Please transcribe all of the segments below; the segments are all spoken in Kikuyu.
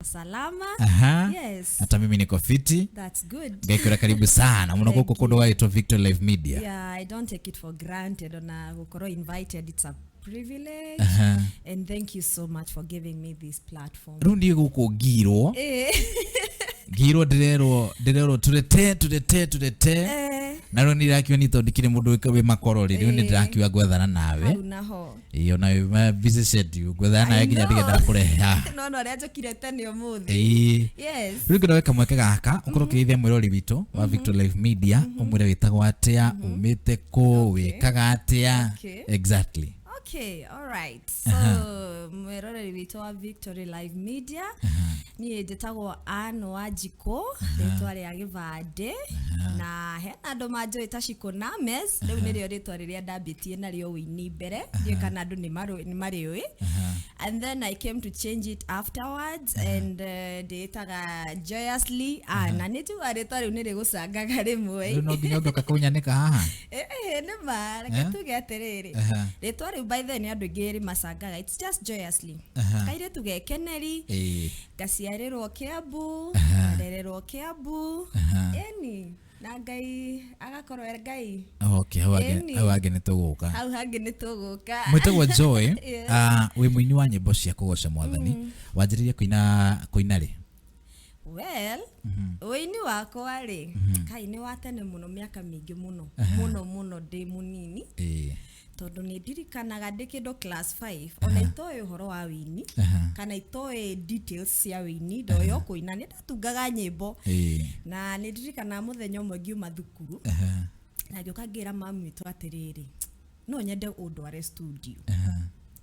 Salama. Aha. Yes. Hata mimi niko fiti. That's good. Ngaikura karibu sana muno Thank guku kundu gwagitwo Victory Live Media. Yeah, I don't take it for granted ona gukorwo invited. It's a privilege. Aha. And thank you so much for giving me this platform. Riu ndiä gå kå ngirwo ngirwo ndärerwo turete turete turete na rä u nä irakiwa nä tondå ndikärä må ndå wä makoro rä rä u nä ndärakiuga ngwethana nawe. Hau naho. Ä ona wä busy schedule ngwethana nawe I nginya know. ndigenda kũrehe haha. No no rĩa njũkire tene ũmũthĩ. Ĩĩ. Yes. Rä u ngä kamweke gaka å korwo å kä geithia mwä witå wa Victory Life Media, å mwä re wä tagwo atä umä te kå, wä kaga atä. Exactly. Okay, all right. So, mwĩroreri witũ wa Victory Live Media, niĩ njĩtagwo Ann Wanjikũ, rĩtwa rĩa gĩbandĩ, na hena andũ manjũĩ ta Shiko Names, rĩu nĩrĩo rĩtwa rĩrĩa ndambĩtie narĩo wĩini mbere, ndiũĩ kana andũ nĩ marĩũĩ. And then I came to change it afterwards and ndĩĩtaga Joyously Ann, na nĩ njugaga rĩtwa rĩu nĩ rĩgũcangaga rĩmwe. Rä u no nginya å ngä å ka kå nyanä ka haha. Nĩ ma, reke tuge atĩrĩrĩ, rĩtwa rĩu by then andũ aingĩ rĩmacangaga, it's just Joyously, kairĩtu gekeneri, ngaciarĩrwo Kiambu, ngarererwo Kiambu, ĩni na Ngai agakorwo e Ngai. Okay, hau hangĩ Ĩni. Hau hangĩ nĩ tũgũka. Hau hangĩ nĩ tũgũka. Mwĩtagwo Joy. Yes. Wĩ mũini wa nyĩmbo cia kũgoca mwathani. Wanjĩrĩirie kũina rĩ? Well, ũini wakwa rĩ, kai nĩ wa tene mũno, mĩaka mĩingĩ mũno mũno mũno, ndĩ mũnini, tondũ nĩ ndirikanaga ndĩ kĩndũ class 5, ona itoĩ ũhoro wa wĩini kana itoĩ details cia wĩini, ndoĩ o kũina, nĩ ndatungaga nyĩmbo. Na nĩ ndirikanaga mũthenya ũmwe ngiuma thukuru na ngĩũka ngĩra mami witũ atĩrĩrĩ, no nyende ũndware studio,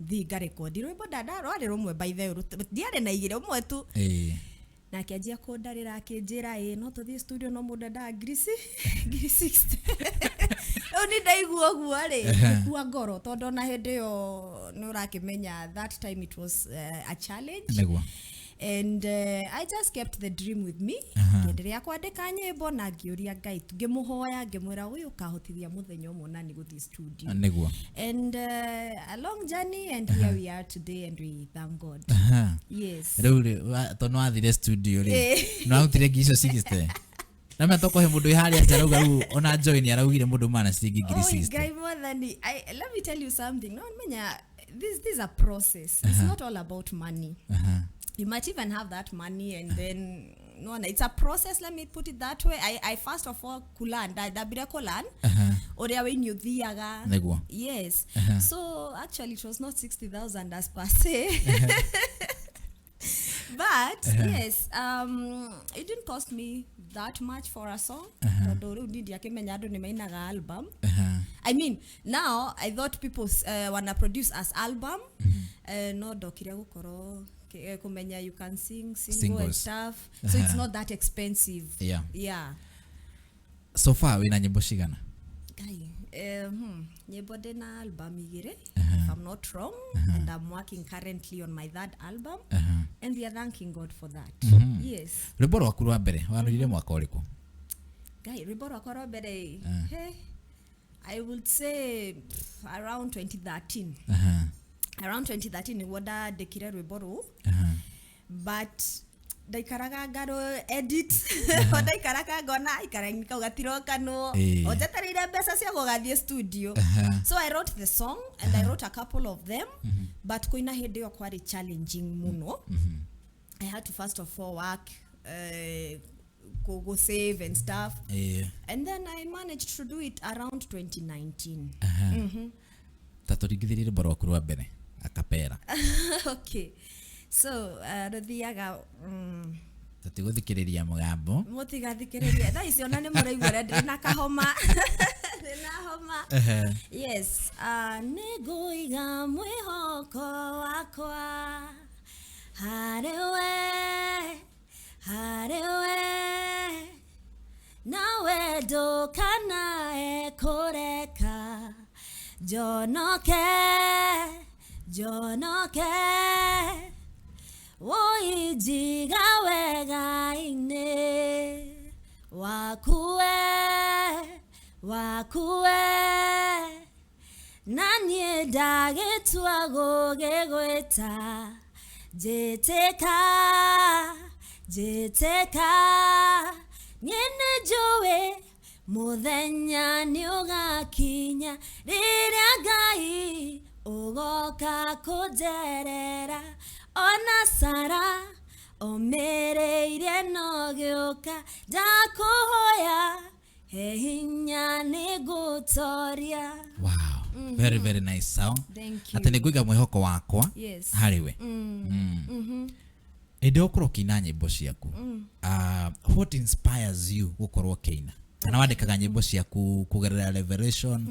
thiĩ ngarekondi rwĩmbo. Ndanda rwarĩ rũmwe by the way, ndiarĩ na igĩrĩ, ũmwe tu. Na akĩanjia kũndarĩra, akĩnjĩra, ĩ no tũthiĩ studio, no mũndũ endaga ngiri 60. Rĩu nĩ ndaigua ũguo rĩ, ngĩkua ngoro, tondũ ona hĩndĩ ĩyo nĩ ũrakĩmenya that time it was a challenge. And I just kept the dream with me, ngĩenderea kwandĩka nyĩmbo na ngĩũria Ngai, ngĩmũhoya, ngĩmwĩra ũyũ ũkahotithia mũthenya ũmwe nani gũthiĩ studio. And a long journey, and here we are today, and we thank God. Yes. Rĩu rĩ, tondũ nĩwathire studio rĩ, nĩwarutire ngiri icio 60 na menya tokũhe mũndũ wĩ harĩa nja arauga rĩu ona Joy nĩ araugire mũndũ mana ciringi ngiri Oh, 60. Ngai mwathani, let me tell you something. No, menya, this is a process. It's not all about money. You might even have that money and then no, it's a process. Let me put it that way. I first of all kulan, ndambire kulan ũrĩa wĩini ũthiaga. Yes. So actually it was not 60,000 as per se. But yes, it didn't cost me that much for a song. Tondũ rĩu niĩ ndiakĩmenya andũ nĩ mainaga album. I mean, now I thought people wana produce as album. No ndokire gũkorwo kũmenya you can sing single and Singles. stuff. So it's not that expensive. Yeah. So far wĩna nyĩmbo cigana? Ngai, nyĩmbo ndĩna album igĩrĩ, if I'm not wrong, and I'm working currently on my third album, and we are thanking God for that. Yes. Rwĩmbo rwaku rwa mbere warũrire mwaka ũrĩkũ? Ngai, rwĩmbo rwakwa rwa mbere, he, I would say around 2013. Around 2013 nĩguo ndandĩkire rwĩmbo rũu, but ndaikaraga ngarũ edit, o ndaikaraga ngona ikara kau gatirokanwo, o njetereire mbeca cia gũgathiĩ studio. So I wrote the song and I wrote a couple of them, but kũina hĩndĩ ĩyo kwarĩ challenging mũno. I had to first of all work, go save and stuff, and then I managed to do it around 2019. Ta tũringithĩrie rwĩmbo rwaku rwa mbere akapera. Okay, so rũthiaga Tũtigũthikĩrĩria mũgambo. Mũtigathikĩrĩrie thaa ici, ona nĩ mũraigua ũrĩa ndĩ na kahoma, ndĩ na homa. Yes, nĩngũiga mwĩhoko wakwa harĩ we, harĩ we, nawe ndũkanae kũreka njonoke, njonoke, ũinjiga wega-inĩ wakuwe, wakuwe, na niĩ ndagĩtua gũgĩgwĩta, njĩtĩka. Njĩtĩka niĩ nĩ njũĩ mũthenya nĩ ũgakinya rĩrĩa Ngai ũgoka kũnjerera. Ona Sara omĩrĩirie no gĩũka, ndakũhoya he hinya nĩ ngũtoria. Wow, very very nice sound. Thank you. Atĩ nĩ ngũiga mwĩhoko wakwa harĩ we. Hĩndĩ ũkorwo ũkĩina nyĩmbo ciaku, what inspires you gũkorwo ũkĩina? Kana wandĩkaga nyĩmbo ciaku kũgerera revelation?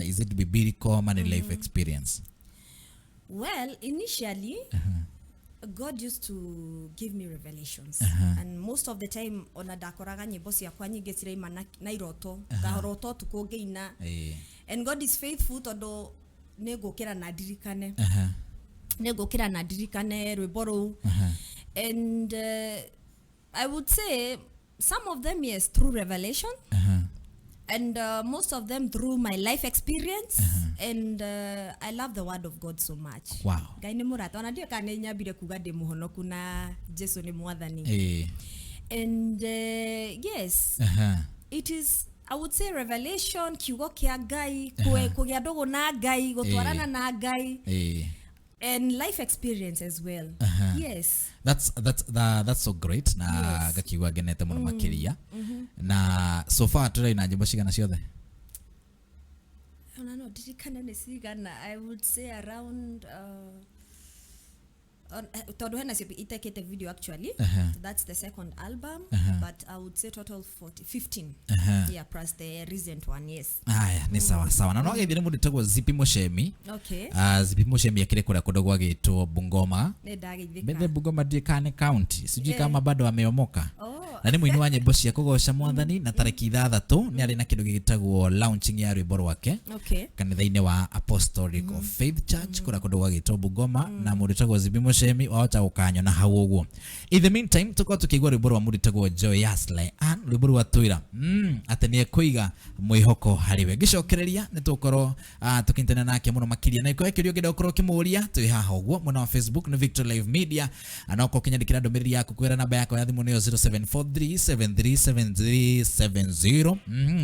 Is it biblical ama nĩ life experience? Well, initially, God used to give me revelations. And most of the time, ona ndakoraga nyĩmbo ciakwa nyingĩ ciraima na iroto. Ngarota ũtukũ ngĩina. And God is faithful tondũ nĩ ngũkĩra na ndirikane. Nĩ ngũkĩra na ndirikane rwĩmbo rũu. And I would say some of them, yes, through revelation. And most of them through my life experience. And I love the word of God so much. Ngai nĩ mũrata. Ona ndiũĩ kana nĩ nyambire kuga ndĩ mũhonoku na Jesu nĩ mwathani. And yes, it is, I would say, revelation, kiugo kĩa Ngai, kũgĩa ndũgũ na Ngai, gũtwarana na Ngai, and life experience as well. Yes. That's so great na ngakiuga ngenete mũno makĩria. Na so far tũraina nyĩmbo cigana ciothe? Ona no ndirikane nĩ cigana. I would say around tondũ hena cio itekĩte video actually. That's the second album, but I would say total 40, 15. Yeah, plus the recent one, yes. Aya, nĩ sawa sawa. Na no ageithie nĩ mũndũ wĩtagwo Zipi Mũcemi. Zipi Mũcemi akĩrĩ kũrĩa kũndũ gwagĩtwo Bungoma. Nĩ ndageithĩka. Bethe Bungoma ndiĩ kana nĩ county, sijui kama bado ameomoka. Oh. Na nĩ mũini wa nyĩmbo cia kũgoca mwathani, na tarĩki 6 nĩ arĩ na kĩndũ gĩgĩtagwo launching ya rwĩmbo rwake kanitha-inĩ wa Apostolic of Faith Church kũrĩa kũndũ gwagĩtwo Bungoma, na mũndũ wĩtagwo Zipi Mũcemi wahota gũkanyona hau ũguo. In the meantime, tũkorwo tũkĩigua rwĩmbo rwa mũndũ wĩtagwo Joyous Leanne, rwĩmbo rwa twĩra atĩ nĩ ekũiga mwĩhoko harĩ we. Ngĩcokereria nĩ tũgũkorwo tũkĩnyitanĩra nake mũno makĩria, na ĩkorwo kĩũria ũngĩenda gũkorwo ũkĩmũria twĩ haha ũguo mwena wa Facebook nĩ Victory Live Media, na ũkorwo ũkĩnyandĩkĩra ndũmĩrĩri yaku kwĩra namba yakwa ya thimũ nĩyo 0743737370.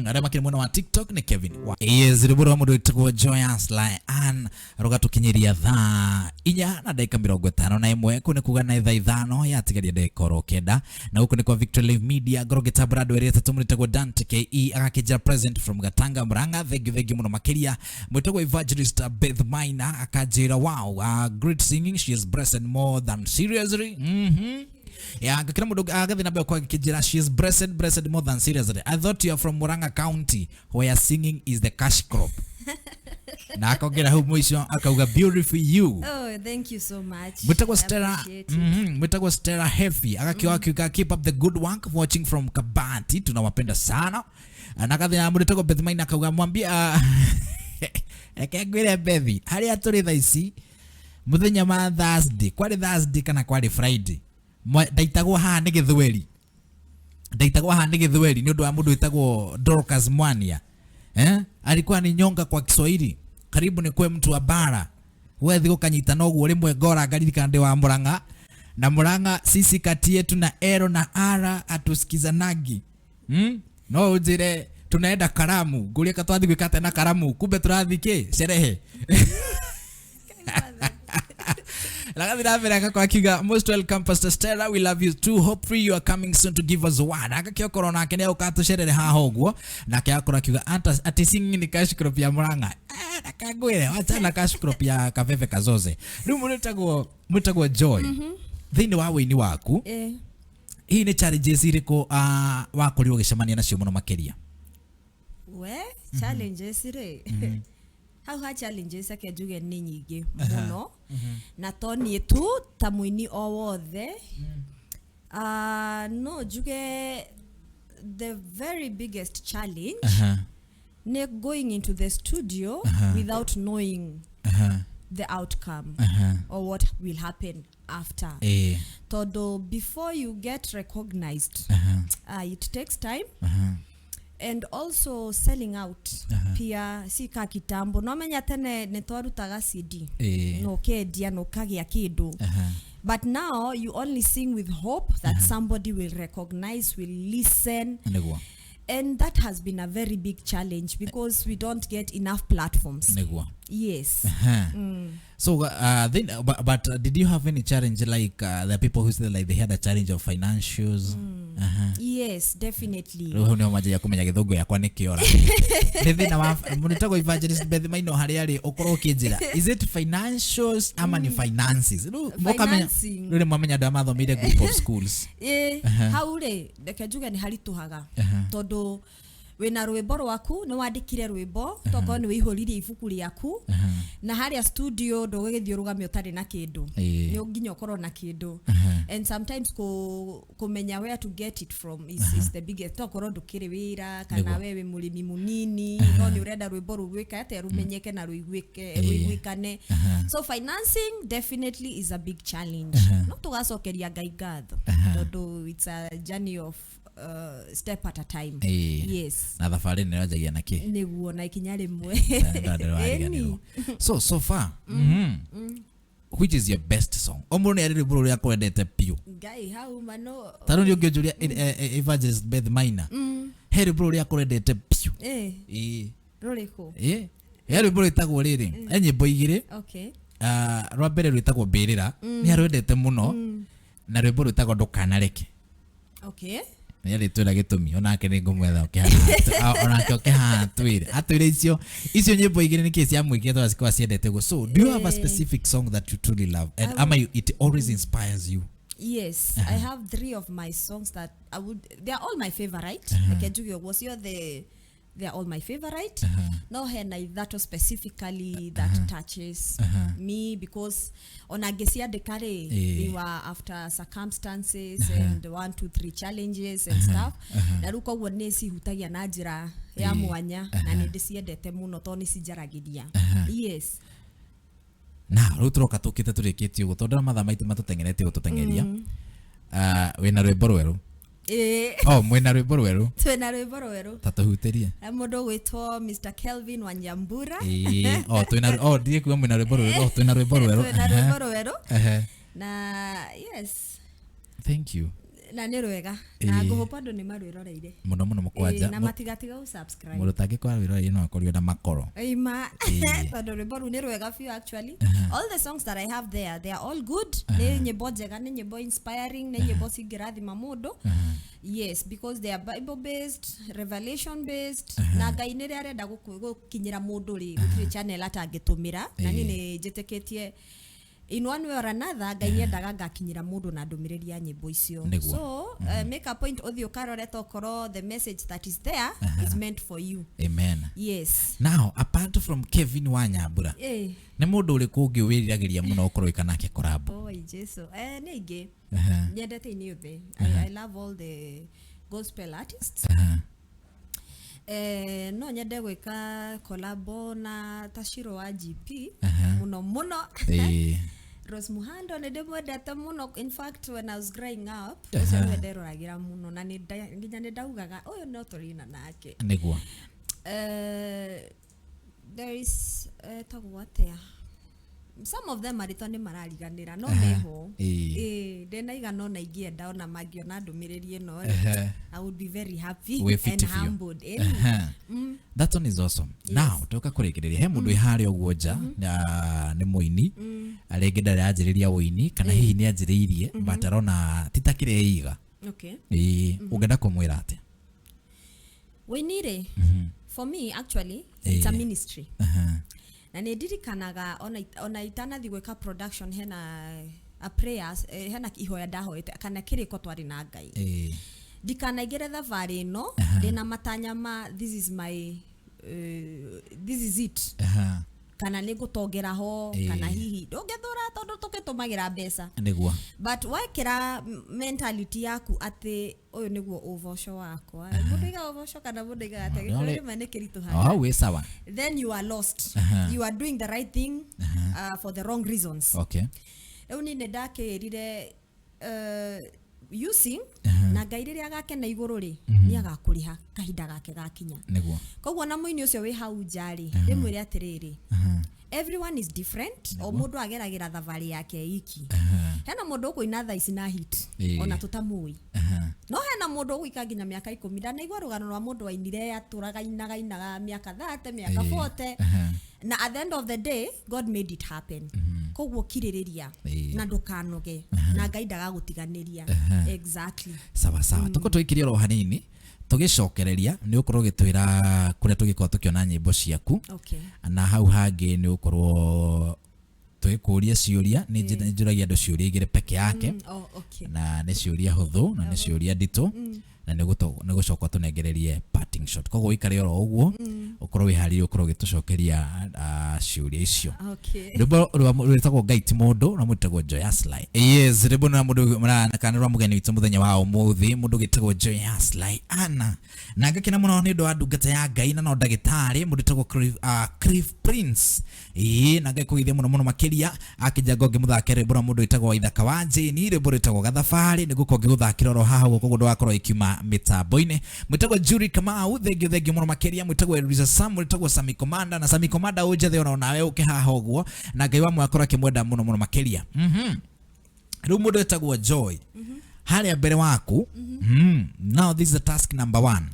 Arĩa makĩrĩ mwena wa TikTok nĩ Kevin wa. Yes, rwĩmbo rwa mũndũ wĩtagwo Joyous Leanne rũgatũkinyĩria thaa 4:51, kũu nĩ kuga na thaa 5 yatigaria ndagĩka oro 9, na gũkũ nĩ kwa Victory Live Media. Ngorwo ngĩtambũra andũ erĩ atatũ. Mũrĩtagwo Dante KE agakĩnjĩra present from Gatanga, Murang'a. Thank you, thank you mũno makĩria. Mwĩtagwo Evangelist Beth Maina akanjĩra wow, great singing, she is blessed more than seriously. Yeah, ngakĩra mũndũ agathiĩ na mbere kwa gĩkĩnjĩra she is blessed, blessed more than seriously. I thought you are from Murang'a County where singing is the cash crop. Na akongera hau mũico akauga beautiful you. Oh, thank you so much. Mwĩtagwo Stella, Appreciate it. Mwĩtagwo Stella Heavy agakiuga akiuga keep up the good work, watching from Kabati, tunawapenda sana. Na akathĩ mũndũ Beth Maina akauga mwambie, reke ngwĩre Bethi harĩa tũrĩ thaa ici mũthenya wa Thursday, kwarĩ Thursday kana kwarĩ Friday, ndaitagwo haha nĩ gĩthweri, ndaitagwo haha nĩ gĩthweri nĩ ũndũ wa mũndũ wĩtagwo Dorcas Mwania. Alikuwa ni nyonga kwa Kiswahili, karibu ni kwe mtu wa bara wethi gũkanyitana ũguo rĩmwe ngora ngaririkana ndĩ wa Murang'a, na Murang'a sisi kati yetu na ero na ara atusikizanagi. No ũnjĩre tunaenda karamu, ngũrie ka twathi gwĩka atĩa na karamu, kumbe tũrathi kĩ sherehe. Lagathi na mbere agakorwo akiuga most welcome Pastor Stella, we love you too, hopefully you are coming soon to give us one. Agakĩokorwo nake nĩ agũka tũcerere haha ũguo, nake agakorwo akiuga ati singing ni cash crop ya Murang'a. Reke ngwĩre wachana cash crop ya Kaveve Kazoze. Rĩu mũrĩtagwo Joy, thĩinĩ wa wĩini waku, hihi nĩ challenges irĩkũ wakorirwo ũgĩcemania nacio mũno makĩria? We challenges rĩ, hau ha challenges ake njuge nĩ nyingĩ mũno, na to niĩ tu ta mũini o wothe. No njuge the very biggest challenge nĩ going into the studio without knowing the outcome or what will happen after. Tondũ before you get recognized, it takes time. And also selling out pia si ka kitambo. No menya tene nĩ twarutaga CD na ũkendia na ũkagĩa kĩndũ. But now you only sing with hope that somebody will recognize, will listen. Nĩguo. And that has been a very big challenge because we don't get enough platforms. Nĩguo. Yes. So then, but did you have any challenge like the people who said like they had a challenge of financials? Yes, definitely. Rĩu hau nĩho manjagia kũmenya gĩthũngũ gĩakwa nĩ kĩora. Nĩ thĩna wa mũnĩtagwo Evangelist Beth Maino harĩa arĩ, ũkorwo ũkĩnjĩra, is it financials ama ni finances? Rĩu mũkamenya. Financing. Rĩu nĩ mwamenya andũ arĩa mathomeire group of schools. Ĩ hau rĩ, reke njuge nĩ haritũhaga tondũ wĩna rwĩmbo rwaku, nĩ wandĩkire rwĩmbo, tokorwo nĩ wĩihũririe ibuku rĩaku na harĩa studio, ndũgũgĩthiĩ ũrũgame ũtarĩ na kĩndũ. Nĩ nginya ũkorwo na kĩndũ, and sometimes kũmenya where to get it from is the biggest. Tokorwo ndũkĩrĩ wĩra kana we wĩ mũrĩmi mũnini, no nĩ ũrenda rwĩmbo rũu rwĩke atĩa, rũmenyeke na rũiguĩke, rũiguĩkane. So financing definitely is a big challenge, no tũgacokeria Ngai ngatho tondũ it's a journey of step at a time. Yes. Na thabarĩ nĩ yanjagia na kĩ? Nĩguo, na ikinya rĩmwe. Ndĩrariganĩrwo. So far, which is your best song? O mũndũ nĩ arĩ rwĩmbo rũrĩa akwendete biũ. Ngai, hau mano. Ta rĩu nĩ ũngĩnjũria, Evangelist Beth Maina, he rwĩmbo rũrĩa akwendete biũ? Ĩĩ. Rũrĩkũ? Ĩĩ, he rwĩmbo rwĩtagwo rĩrĩ, he nyĩmbo igĩrĩ. Ah, rwa mbere rwĩtagwo Mbĩrĩra, nĩ arwendete mũno, na rwĩmbo rwĩtagwo Ndũkanareke. Nĩ arĩtwĩra gĩtũmi onake, nĩ ngũmwetha oke haha, onake oke haha atwĩre icio nyĩmbo igĩrĩ nĩkĩ ciamwĩkire tondũ cikoragwo ciendete guo. So do you have a specific song that you truly love and ama it always inspires you? Yes, I have three of my songs that I would, they are all my favorite. Reke njuge ũguo, ciothe they are all my favorite, no hena ithatũ specifically that touches me because ona ngĩciandĩka rĩ, they were after circumstances and one two three challenges and stuff, na rĩu koguo nĩ cihutagia na njĩra ya mwanya na nĩ ndĩciendete mũno tondũ nĩ cinjaragĩria. Yes. Na rĩu tũroka tũkĩte tũrĩkĩtie ũguo tondũ mathaa maitũ matũteng'eretie gũtũteng'eria. Ah, wĩna rwĩmbo rwerũ? Ĩĩ. Oh, mwĩna rwĩmbo rwerũ? Twĩna rwĩmbo rwerũ. Ta tũhutĩrie. Na mũndũ ũgwĩtwo Mr Kelvin Wanyambura. Ĩĩ, oh, twĩna, oh, ndiĩ kuga mwĩna rwĩmbo rwerũ. Oh, twĩna rwĩmbo rwerũ. Twĩna rwĩmbo rwerũ. Na yes. Thank you. Na nĩ rwega na ngũhũpa andũ nĩ marwĩroreire. Mũno mũno mũkwanja. Na matigatiga gũ-subscribe. Mũndũ ũtangĩkorwo wĩroreire no akorio na makoro. Ima, tondũ rwĩmbo rũu nĩ rwega biũ. Actually, all the songs that I have there, they are all good. Nĩ nyĩmbo njega, nĩ nyĩmbo inspiring, nĩ nyĩmbo cingĩrathima mũndũ. Yes, because they are Bible based, revelation based, na Ngai nĩ arenda gũkinyĩra mũndũ rĩ, gũtirĩ channel atangĩtũmĩra, na niĩ nĩ njĩtĩkĩtie in one way or another Ngai nĩendaga ngakinyĩra mũndũ na ndũmĩrĩri ya nyĩmbo icio. So make a point ũthiĩ ũkarore tokorwo the message that is there is meant for you. Amen. Yes. Now, apart from Kevin Wanyambura, nĩ mũndũ ũrĩkũ ũngĩ wĩriragĩria mũno ũkorwo wĩka nake collab? Oi Jesu, nĩ aingĩ. Nyendete ini othe. I love all the gospel artists. No nyende gwĩka collabo na Tashiro wa GP mũno mũno. Rose Muhando nĩ ndĩmwendete mũno. In fact, when I was growing up, ũcio nĩwe nderoragĩra mũno na nginya nĩ ndaugaga ũyũ no tũrĩina nake. There is, tagwo atĩa, some of them marĩtwa nĩ marariganĩra, no meho. Ĩĩ, ndĩna igana ona ingĩenda ona mangĩona ndũmĩrĩri ĩno rĩ, I would be very happy Wĩ fit and biũ. humbled. Ĩni. That one is awesome. Now toka kũrĩkĩrĩria, he mũndũ wĩ harĩa ũguo nja na nĩ mũini, rĩngĩ ndarĩ anjĩrĩria ũini kana hihi nĩ anjĩrĩirie but arona ti ta kĩrĩa eiga. Ĩĩ, ũngĩenda kũmwĩra atĩa? Wĩini rĩ, for me actually it's a ministry, na nĩ ndirikanaga ona itanathiĩ gwĩka production, hena a prayers, hena ihoya ndahoete kana kĩrĩko twarĩ na Ngai, ndikanaingĩre thabarĩ ĩno ndĩna matanya ma this is my, this is it, kana nĩ ngũtongera ho, kana hihi ndũngĩthũra tondũ tũkĩtũmagĩra mbeca. But wekĩra mentality yaku atĩ ũyũ nĩguo ũboco wakwa, mũndũ aigaga ũboco kana mũndũ aigaga atĩa, No, gĩkũyũ rĩmwe nĩ kĩritũhaga. O hau wĩ sawa. Then you are lost. You are doing the right thing for the wrong reasons. Rĩu niĩ nĩ ndakĩrire, using na Ngai rĩrĩa agakena igũrũ rĩ, nĩ agakũrĩha kahinda gake gakinya. Koguo na mũini ũcio wĩ hau nja rĩ, ndĩmwĩre atĩrĩrĩ, Everyone is different, o mũndũ ageragĩra thabarĩ yake iki. Hena mũndũ ũkũina thaa ici na hit ona tũtamũĩ, no hena mũndũ ũgũika nginya mĩaka 10. Ndanaigua rũgano rwa mũndũ wainire, atũraga inaga inaga mĩaka 30, mĩaka 40, na at the end of the day God made it happen. Koguo kirĩrĩria na ndũkanoge, na Ngai ndagagũtiganĩria. Exactly. Sawa sawa. Tũkorwo tũgĩkiria oro hanini, tũgĩcokereria nĩ ũkorwo ũgĩtwĩra kũrĩa tũgĩkorwo tũkĩona nyĩmbo ciaku. Na hau hangĩ nĩ ũkorwo tũgĩkũria ciũria. Nĩ njũragia andũ ciũria igĩrĩ peke yake. Oh, okay. Na nĩ ciũria hũthũ na nĩ ciũria nditũ, na nĩ gũcoka tũnengererie parting shot. Koguo ũikare oro ũguo, ũkorwo wĩharĩirie, ũkorwo ũgĩtũcokeria ciũria icio. Rwĩmbo rwĩtagwo Ngai ti mũndũ na mwĩtagwo Joyous Sly. Yes, rwĩmbo nĩ rwa mũndũ kana rwa mũgeni witũ mũthenya wa ũmũthĩ, mũndũ ũgĩtagwo Joyous Sly Anna. Na ngakena mũno nĩ ũndũ wa ndungata ya Ngai na no ndagĩtarĩ, mũndũ ũtagwo Cliff Prince. Ĩĩ, na Ngai kũgeithia mũno mũno makĩria. Akĩnjanga ngĩmũthakĩra rwĩmbo rwa mũndũ wĩtagwo Waithaka wa Jane, rwĩmbo rwĩtagwo Gathabarĩ. Nĩgũkorwo ngĩgũthakĩra oro haha ũguo, koguo ndũgakorwo ĩkiuma mĩtambo-inĩ. Mwĩtagwo Julie Kamau, thengiũ thengiũ mũno makĩria. Mwĩtagwo Elisa Sam, mwĩtagwo Sami Commander, na Sami Commander ũnjethe ona nawe ũke haha ũguo, na Ngai wa muoyo akorwo akĩmwenda mũno mũno makĩria. Rĩu mũndũ wĩtagwo Joy harĩa mbere waku. Now this is the task number one.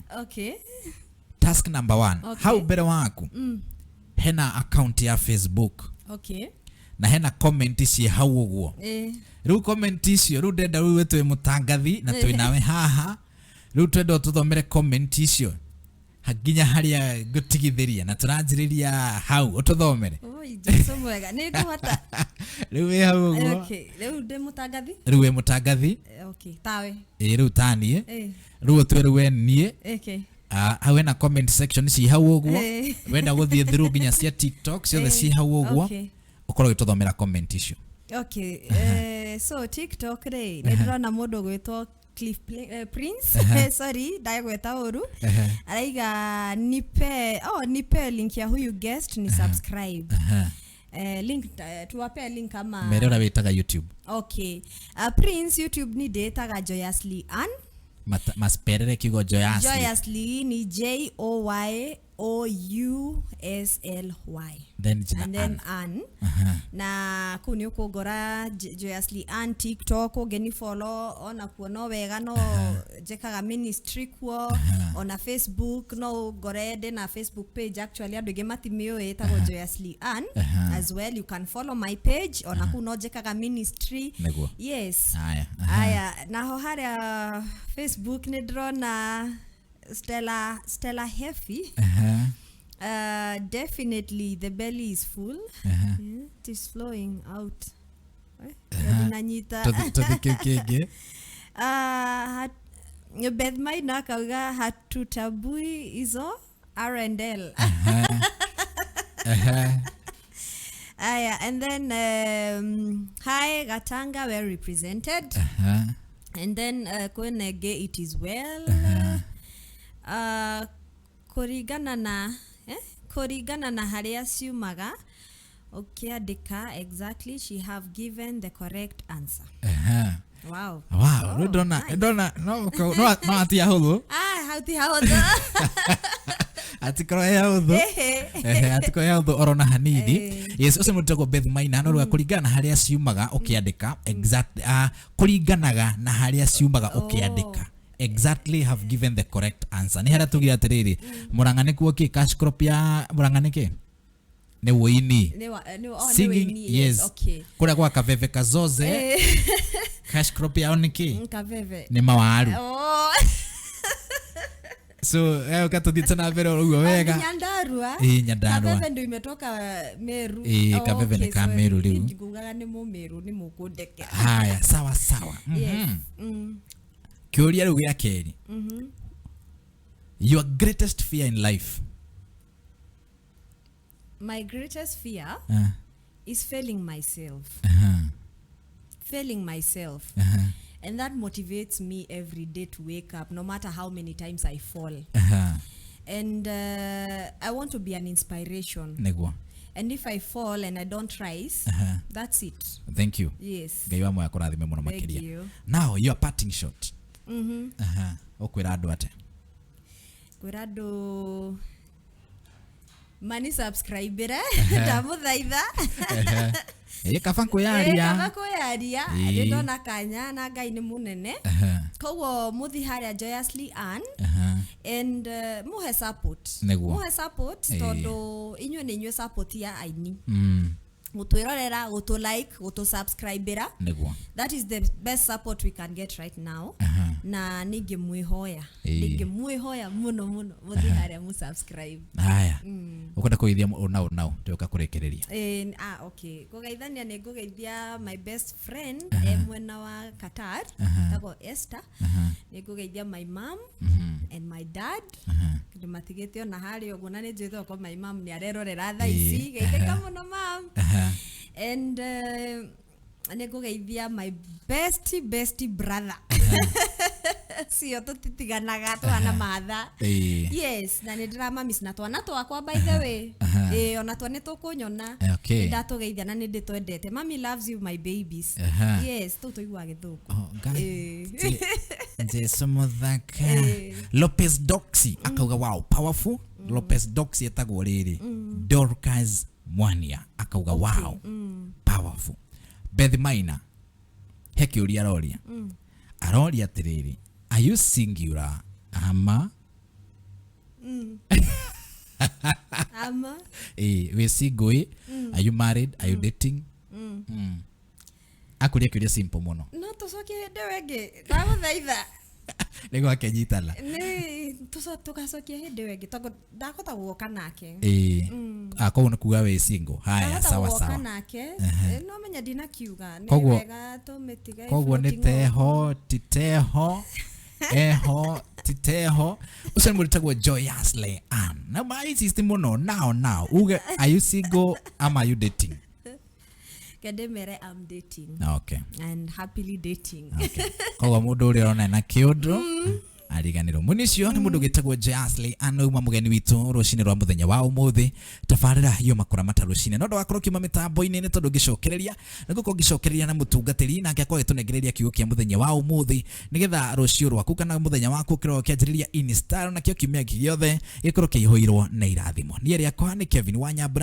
Task number one. Hau mbere waku hena account ya Facebook na hena comment ciĩ hau ũguo. Rĩu comment icio, rĩu ndenda rĩu we twĩ mũtangathi na twĩ nawe haha, rĩu twenda ũtũthomere comment icio nginya harĩa ngũtigithĩria, na tũranjĩrĩria hau ũtũthomere. Oi, Jesu mwega, nĩ ngũhota. Rĩu wĩ hau ũguo. Okay, rĩu ndĩ mũtangathi. Rĩu wĩ mũtangathi. Okay, tawe. Ĩ, rĩu taniĩ. Rĩu ũtue rĩu we niĩ. Hau hena comment section ci hau ũguo. Wenda gũthiĩ through nginya cia TikTok ciothe ci hau ũguo. Ũkorwo ũgĩtũthomera comment icio. Okay, so TikTok rĩ, nĩ ndĩrona mũndũ ũgwĩtwo Cliff Prince, sorry ndagweta ũru, araiga, "Nipe, oh, nipe link ya huyu guest ni subscribe." Link, tuwape link ama? Mere ũrĩa wĩtaga YouTube. Okay, Prince, YouTube ni ndĩtaga Joyously Ann. Masperere kiugo Joyous. Joyously ni Joyously. Then jina. And then Ann. Ann. Na kũu nĩ ũkũngora, Joyously Ann TikTok, ũngĩni follow ona kuo no wega, no njĩkaga ministry kuo. Ona Facebook no ũngore, ndĩ Facebook page actually, andũ aingĩ matimĩũĩ, ĩtagwo Joyously Ann as well. You can follow my page, ona kũu no njĩkaga ministry. Nĩguo. Yes. Aya. Aya, naho harĩa Facebook nĩ ndĩrona Stella Hefi. Definitely the belly is full. Yeah, it is flowing out. Nanyita. Tũthi kĩu kĩngĩ. Beth Maina akauga hatutabui hizo R&L. Aya, and then hi Gatanga, well represented. And then kwene it is well. Kũringana na kũringana na harĩa ciumaga ũkĩandĩka, exactly, she have given the correct answer. Wow. Wow, rĩu Oh, ndona nice. ndona no no atia hũthũ. Ah, hau ti hahũthũ. Atikorwo he hũthũ. Ehe, atikorwo he hũthũ oro na hanini. Yes, ũcio mũndũ wĩtagwo Beth Maina no rĩu kũringana na harĩa ciumaga ũkĩandĩka exact, kũringanaga na harĩa ciumaga ũkĩandĩka, exactly, have given the correct answer. Nĩ harĩa tugire atĩrĩrĩ, Murang'a nĩkuo kĩ cash crop ya Murang'a nĩ kĩ? Nĩ wũini. Nĩ, oh, nĩ Singing, wĩini, yes. Kũrĩa gwa Kaveve Kazoze, cash crop yao nĩ kĩ? Kaveve. Nĩ mawaru. Oh. So ũgatũthiĩte na mbere oro ũguo wega. Nyandarua. Ĩ, Nyandarua. Kaveve ndio imetoka Meru. Ĩ, Kaveve nĩ ka Sorry. Meru rĩu. Ngugaga nĩ Mũmeru, nĩ mũkũndekera. Haya, sawa sawa. Yes. Kĩũria rĩu gĩa kerĩ, your greatest fear in life? My greatest fear is failing myself. Failing myself. And that motivates me every day to wake up, no matter how many times I fall. And I want to be an inspiration. Nĩguo. And if I fall and I don't rise, that's it. Thank you. Yes. Ngai wa moya kũrathime mũno Thank makĩria. you. Now your parting shot. Ũkwĩra andũ atĩa? Kwĩra andũ Mani subscribe re ndamũthaitha. Ĩ kaba Ĩ, kwĩyaria. Kaba kwĩyaria. Ĩ. Nĩ ndona kanya na Ngai nĩ mũnene. Koguo mũthi harĩa Joyously Ann and muhe support. Nĩguo. Muhe support. Ĩ. Tondũ inyuĩ nĩ inyuĩ support ya aini, gũtwĩrorera, gũtũ like, gũtũ subscribera. That is the best support we can get right now. Na ningĩmwĩhoya, ningĩmwĩhoya mũno mũno mũthiĩ harĩa mũ subscribe. Haya, ũkwenda kũgeithia nau nau tũka kũrĩkĩrĩria? Ah, okay, kũgeithania nĩ ngũgeithia my best friend e mwena wa Qatar, tagwo Esther. Nĩ ngũgeithia my mom and my dad, ndĩmatigĩte ona harĩa ũguo, na nĩ njũĩ thoko my mom nĩ arerorera thaa ici. Geithĩka mũno, mam. And nĩ ngũgeithia my best best brother, cio tũtitiganaga, tũhana matha. Yes, na nĩ ndĩramamiss na twana twakwa, by the way. Ĩ, ona twa nĩ tũkũnyona. Nĩ ndatũgeithia na nĩ ndĩtwendete. Mami loves you, my babies. Yes, tũu tũiguaga gĩthũngũ. Oh, Ngai. Jesu mũthaka. Lopez Doxy akauga, "Wow, powerful." Lopez Doxy etagwo rĩrĩ Dorcas Mwania akauga, "Wow, powerful." Beth Maina he kĩũria aroria, aroria atĩrĩrĩ, "Are you singular ama?" Ama? Wĩ single ĩ? Are you married? Are you dating? Akũria kĩũria simple mũno. No tũcokie hĩndĩ ĩyo ĩngĩ, ndagũthaitha. Nĩguo akenyitana. Nĩ tũgacokia hĩndĩ ĩyo ĩngĩ tondũ ndakũhota guoka nake. Ĩĩ, koguo nĩ kuga wĩ single. Haya. Ndahota Sawa. guoka Sawa. nake. No menya ndinakiuga nĩ wega tũmĩtige Koguo nĩ floating. teho titeho eho titeho. Ũcio nĩ mũndũ wĩtagwo Joyously Ann na ma insist mũno now now uge, are you single ama are you dating? Kende mere I'm dating. And happily dating. Okay. Koguo mũndũ ũrĩa ũrona na kĩũndũ ariganĩrwo mũni ũcio nĩ mũndũ ũgĩtagwo Joyously Ann, uma mũgeni witũ rũcinĩ rwa mũthenya wa ũmũthĩ. Tabarĩra yuma kũramata rũcinĩ no ndũgakorwo ũkiuma mĩtambo-inĩ, nĩ tondũ ngĩcokereria nĩ ngũkorwo ngĩcokereria na mũtungatĩri nake akorwo agĩtũnengereria kiugo kĩa mũthenya wa ũmũthĩ, nĩgetha rũciũ rwaku kana mũthenya waku ũkĩrwo ũkĩanjĩrĩria in style, nakĩo kiumia gĩothe gĩkorwo kĩihũirwo na irathimo. Niĩ rĩakwa nĩ Kevin Wanyambura.